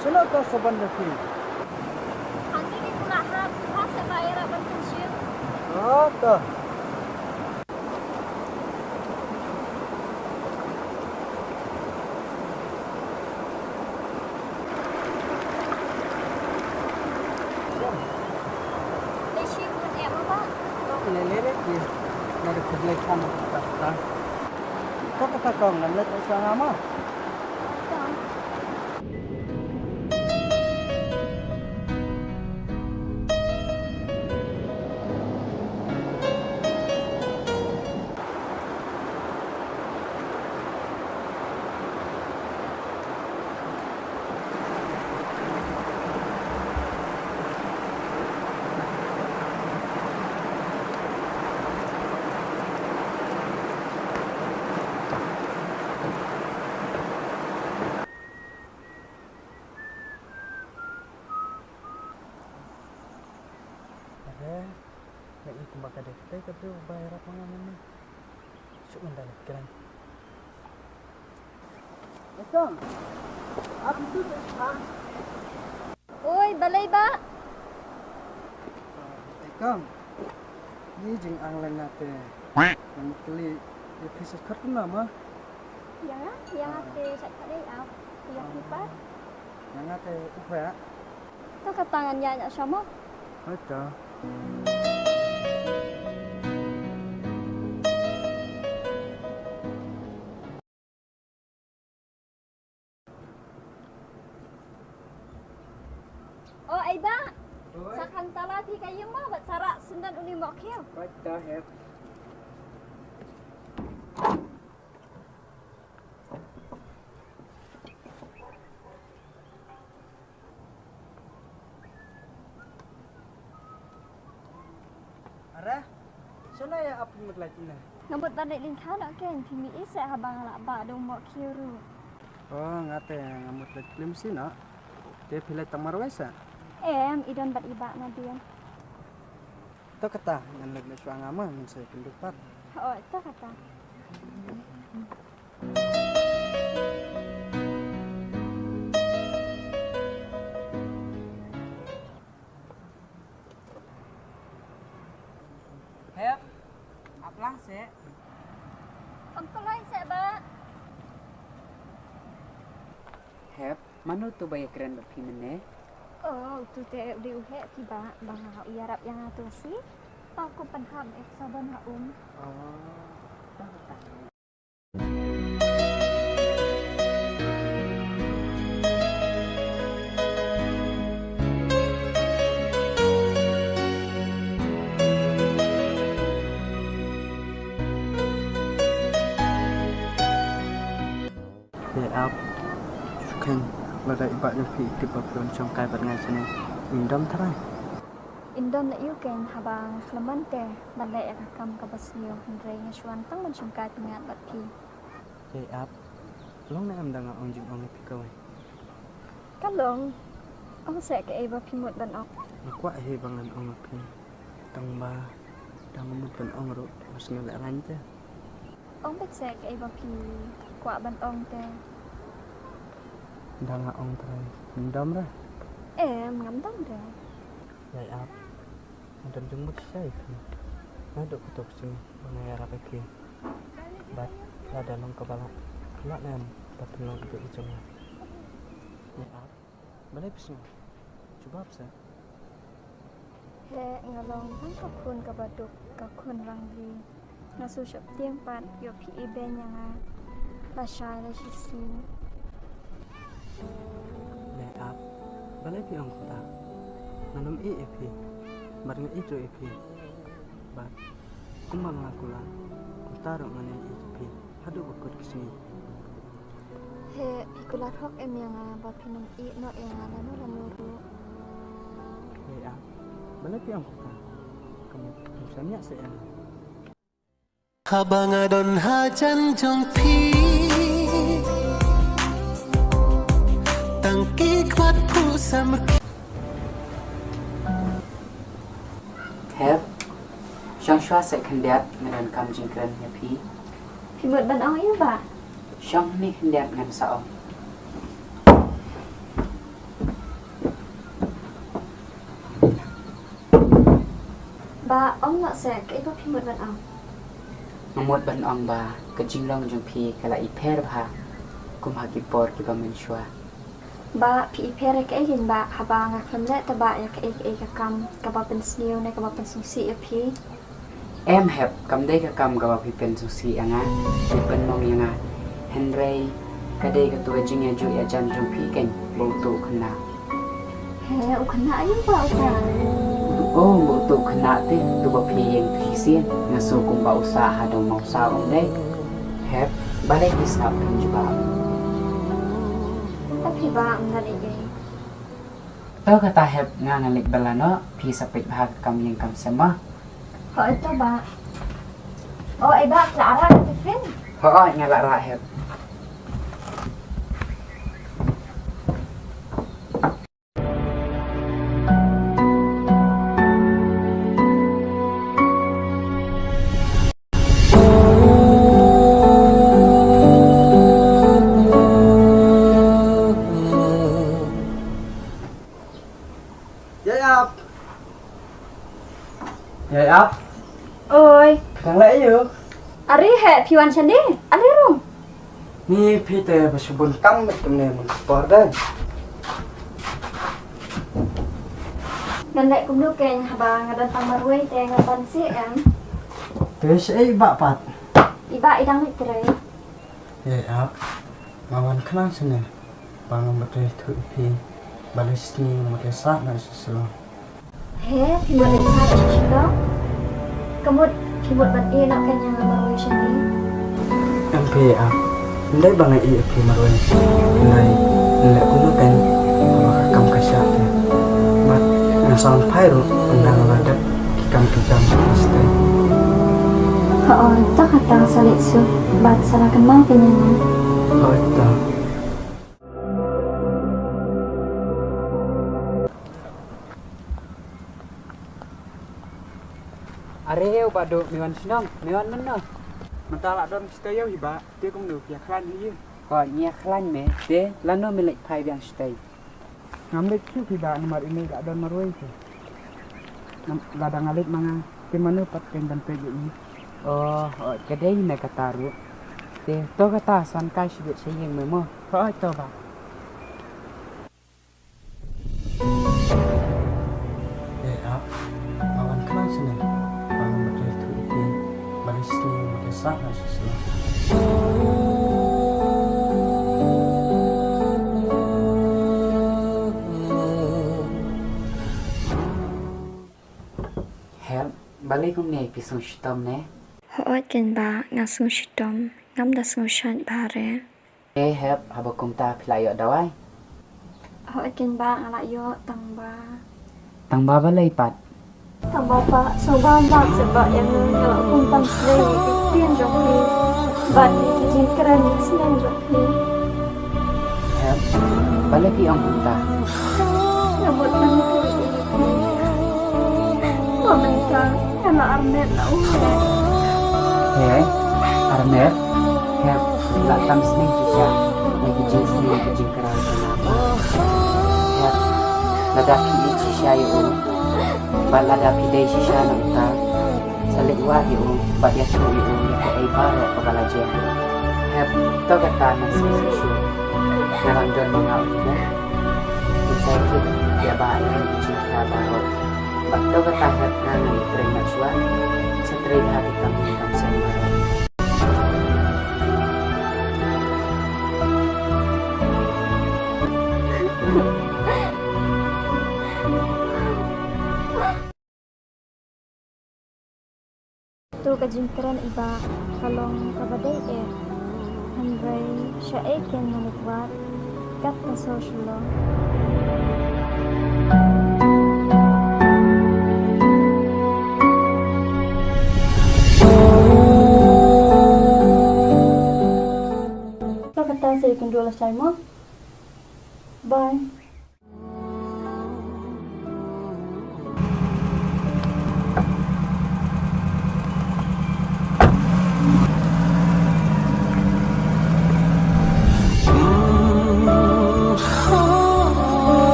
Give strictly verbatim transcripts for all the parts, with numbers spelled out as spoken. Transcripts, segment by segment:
Shano ka saban da phi? Hangne ki pula hap, sngewbha seh ba ïarap ban pynshim. Ah, ta. Lei shi ngut eh, Baba. Lei lei re ki. Lada khublei khan kata. Kata kata kong, ngam leit sha nga ma. Are, nga i kumba ka dei katai ka briew ba ïarap ma nga mynne. Shu ynda leh kren. Ekdom. Ap itu sa. Oi, balei ba? Ekdom. Ni jing ang lang na te. Nang kali, ya pisa khat na ma. Ya nga, ya nga te sat pat dei ap. Ya ki pat. Ya nga te upa. To kata ngan ïa ïa sha mo. Hoi to. O ai ba. Oi. Sa khang tala phi ka ïing mo bad sa rah syndon uni mo khiew. Hoi to hep. Are, shano ïa ap mut lait ne? Nga mut ban leit lyngkha noh kein, phi mih seh haba nga lah bah da u mohkhiew ruh. Oh, nga te nga mut leit film sien noh. Te phi leit tang marwei seh? Em, i don bad i bah nadien. To kata, ngan leit noh shuwa nga ma, ngan sa ïakynduh pat. Oh, to kata. Hep, ap lang seh. Ym pynlait seh ba. Hep, mano uto ba ïakren bad phi mynne? Oh, uto te u dei u heh phi ba, ba nga u ïarap ïa nga to shi. Tang kum pynhap ek sabon ha um. Oh. Hei ap, shu kheiñ, lada i bah ïa phi i tip ba phi wan shong kai bad nga shane, in dom tharai. In dom leh ïa u kein haba nga khlem wan te ban leh ïa ka kam kaba sniew, hynrei nga shu wan tang ban shim kai pyngngad bad phi. Hei ap, long ne em da nga ong jingong ïa phi kawei? Ka long, ong seh kaei ba phi mut ban ong. Nga kwah hi ba ngan ong ïa phi. Tang ba da nga mut ban ong ruh, nga sngewlehraiñ te. Ong beit seh kaei ba phi kwah ban ong te. Da nga ong te, ngam dom re? Em, ngam dom re. Hei ap, nga don jingmut shisha ïa phi. Naduh kato ka sngi ba nga ïarap ïa phi. Bad lada long kaba lah, lah ne em ba phin long idup ïa jong nga? Hei ap, balei phi sngew? Jubab seh. Heh, nga long tang ka khun kaba duk, ka khun rangli. Nga shu sheptieng pat ïoh phi ibeiñ ïa nga lashai lashisngi. Hei ap, balei phi ong kumta? Nga nym ïeit ïa phi bad nga ïeit ruh ïa phi. Bad kumba nga kular, kumta ruh ngan ïeit ïa phi haduh ba kut ka sngi. Heh, phi kular hok em ïa nga ba phin ym ïeh noh ïa nga lano lano ruh? Hei ap, balei phi ong kumta? Kam, kam shaniah seh ïa nga. Haba nga don hajan jong phi, tang ki khmat phu sam. Hep, shong shuwa seh khyndiat, nga donkam jingkren ïa phi. Mut ban ong ïa u Bah. Shong hangne khyndiat ngan sa ong. Bah, ong noh seh, kaei ba phi mut ban ong? Nga mut ban ong ba ka jinglong jong phi ka la ipher bha kum ha ki por kiba mynshuwa. Bah, phi ipher ïa kaei kein Bah, haba nga khlem leh tang Bah ïa kaei kaei ka kam kaba pynsniew ne kaba pynsngewsih ïa phi? Em Hep, kam dei ka kam kaba phi pynsngewsih ïa nga, phi pynmong ïa nga. Hynrei ka dei kato ka jingïajuh ïajan jong phi kein ba uto u khynnah. He, u khynnah aïu Bah uta? Oh, ba uto u khynnah te, uto ba phi ïeng phi sien. Nga sngew kumba u sah ha dong mawsaw um dei. Hep, balei phi sngap pynjubab? Te phi Bah, ym don ei ei. To kata Hep, nga ngan leit bylla noh, phi sa peit bha ka kam ïing kam sem mo. Hooid to Bah. O ei Bah, la rah ka tiffin? Hooid, nga la rah Hep. Ïa ap. Ïa ap. Oi. Phi dang leh aïu? Are Hep, phi wan shane? Are rung. Ni phi te ba shu bun kam bad kumne bun ka por de. Ngan leh kumno kein haba nga don tang marwei te ngan ban sih em. Te shaei i Bah pat? I Bah i dang leit trei. Ïa ap. Nga wan khnang shane ba ngam batai thuh ïa phi. Balei shisngi ngam batai sah noh sha Shillong? He, phi mut leit sah sha Shillong? Ka mut phi mut ban ïeh noh kein ïa nga marwei shane? Em phi ap. Ym dei ba nga ïeh ïa phi marwei. Hynrei ngan leh kumno kein haba ka kam ka shah te. Bad nga sngewphai ruh ynda nga la dep ki kam ki jam shatei. Hooid, to kata sa leit suk bad sa la kynmaw kein ïa nga. Hooid to. Are u Bah Duh, me wan shnong, me wan mynno? Mynta la don shatei ïa u hi Bah, te kumno phi ïa khlaiñ hi ïa? Hooid, ngi ïa khlaiñ me, te lano me leit phai biang shatei? Ngam leit shuh hi Bah, namar ine i la don marwei te. Ngam, lada nga leit ma nga, te mano pat kein ban peit ïa i? Oh, oh, ka dei hi na kata ruh. Te to kata san kai shibit sha ïing me mo. Hooid to Bah. Ïa ap, nga wan khnang shane ba ngam batai thuh ïa phi. Balei shisngi ngam batai sah noh sha Shillong? Hep, balei kumne phi sngew shitom ne? Hooid kein Bah, nga sngew shitom, ngam da sngew shait bha re. Eh Hep, haba kumta phi la ïoh dawai? Hooid kein Bah, nga la ïoh tang ba. Tang ba balei pat? Tang ba Bah, sngewbha Bah, sngewbha ïa nga, nga la kum tang shlei ïa ki ktien jong phi. Bad ïa ki jingkren sneng jong phi. Hep, balei phi ong kumta? Nga mut ban ïathuh ïa phi. Ba mynta nga la armet na u Hep. He, armet? Hep, la tam sneng shisha. Ïa ki jingsneng ki jingkren jong nga. Hep, lada phi ïeit shisha ïa u, bad lada phi dei shisha na uta, sa leit wad ïa u bad ïathuh ïa u ïa kaei baroh kaba la jia. Hep, to kata ngan sa sngewsih shuh. Nga dang don ma nga u hi ne. Ngan sa ïathuh ïa bah ïa ki jingkhia baroh. Bad to kata Hep, nga ngan ïatrei mat shuwa. Sa trei bha ki kam ïing kam sem baroh. To ka jingkren i bah ka long kaba dei eh. Hynrei shaei kein ngan leit wad kat ka sor Shillong. To kata sa ïakynduh lashai mo.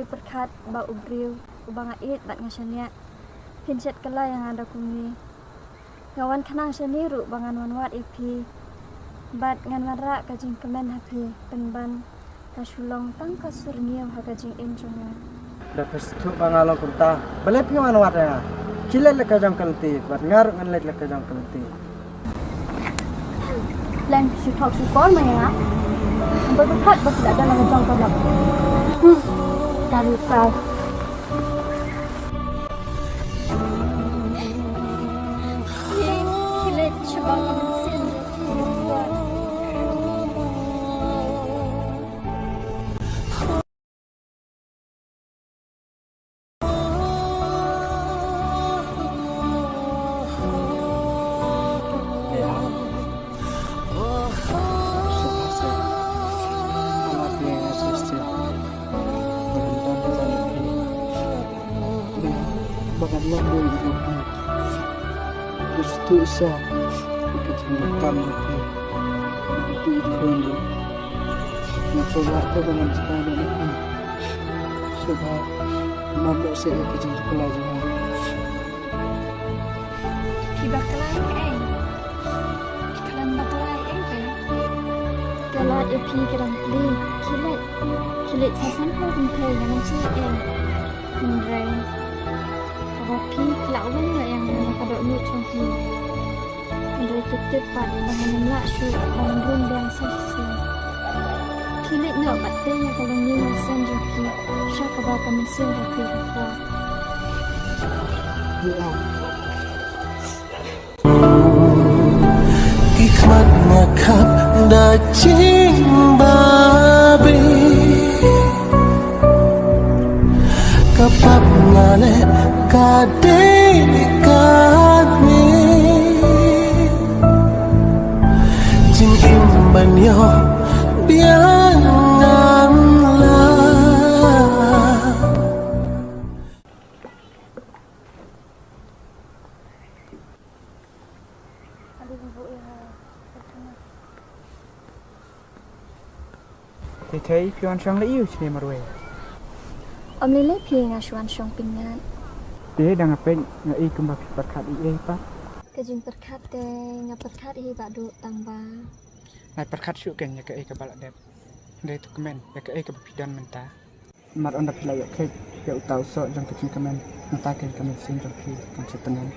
Pyrkhat ba u briew uba nga ïeit bad nga shaniah, phin shet kylla ïa nga da kumne. Nga wan khnang shane ruh ba ngan wan wad ïa phi bad ngan wanrah ka jingkmen ha phi, pynban ka shu long tang ka sur ñiew ha ka jingim jong nga. Da phi sngewthuh ba nga long kumta, balei phi wan wad ïa nga? Khie leit la ka jong ka lynti bad nga ruh ngan leit la ka jong ka lynti. Leng shu thok shu kor ma ïa nga. Ba pyrkhat ba phi la don la ka jong ka lap. Hmm. Ka ri ka. Ba ngan long dei ïa phi. Nga sngewthuh sha ïa ka jingdonkam jong phi. Nga sngewthuh ïa phi. Nga sngewthuh ba ngan jngai ïa phi. Sngewbha ngam noh seh ïa ka jingpyllait jong nga. Phi bakla ïa kaei? Phi khlem bakla ïa kaei? Nga lait ïa phi ka dang plie. Khie leit. Khie leit sa san phew kynthei, ngan ym sngewsih ei. Hynrei haba phi la weng noh ïa nga na ka dohnud jong phi, hynrei tip tip pat ba ngan ym lah shuh ban rung biang sa shisien. Khie leit noh bad tei ïa ka longïing ïaseng jong phi sha kaba ka mynsiem jong phi ka kwah. Ki khmat nga khap da jingbabe. Ka pap nga leh ka dei kane. Jingim ban ïoh biang ngan lah. Thei thei, phi wan shong la ïu shane marwei? Ym lei lei phi, nga shu wan shong pyngngad. Te dang nga peit nga i kumba phi pyrkhat ei ei pat. Ka jingpyrkhat te nga pyrkhat hi Bah Duh, tang ba nga pyrkhat shuh kein ïa kaei kaba la dep. Hynrei to kmen ïa kaei kaba phi don mynta. Namar ynda phi la ïoh kheit ïa uta u soh jong ka jingkmen, nangta kein ka mynsiem jong phi kan shu tngen.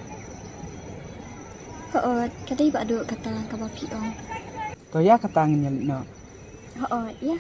Hooid, ka dei Bah Duh kata kaba phi ong. To ïa kata ngin ïa leit noh. Hooid, ïa.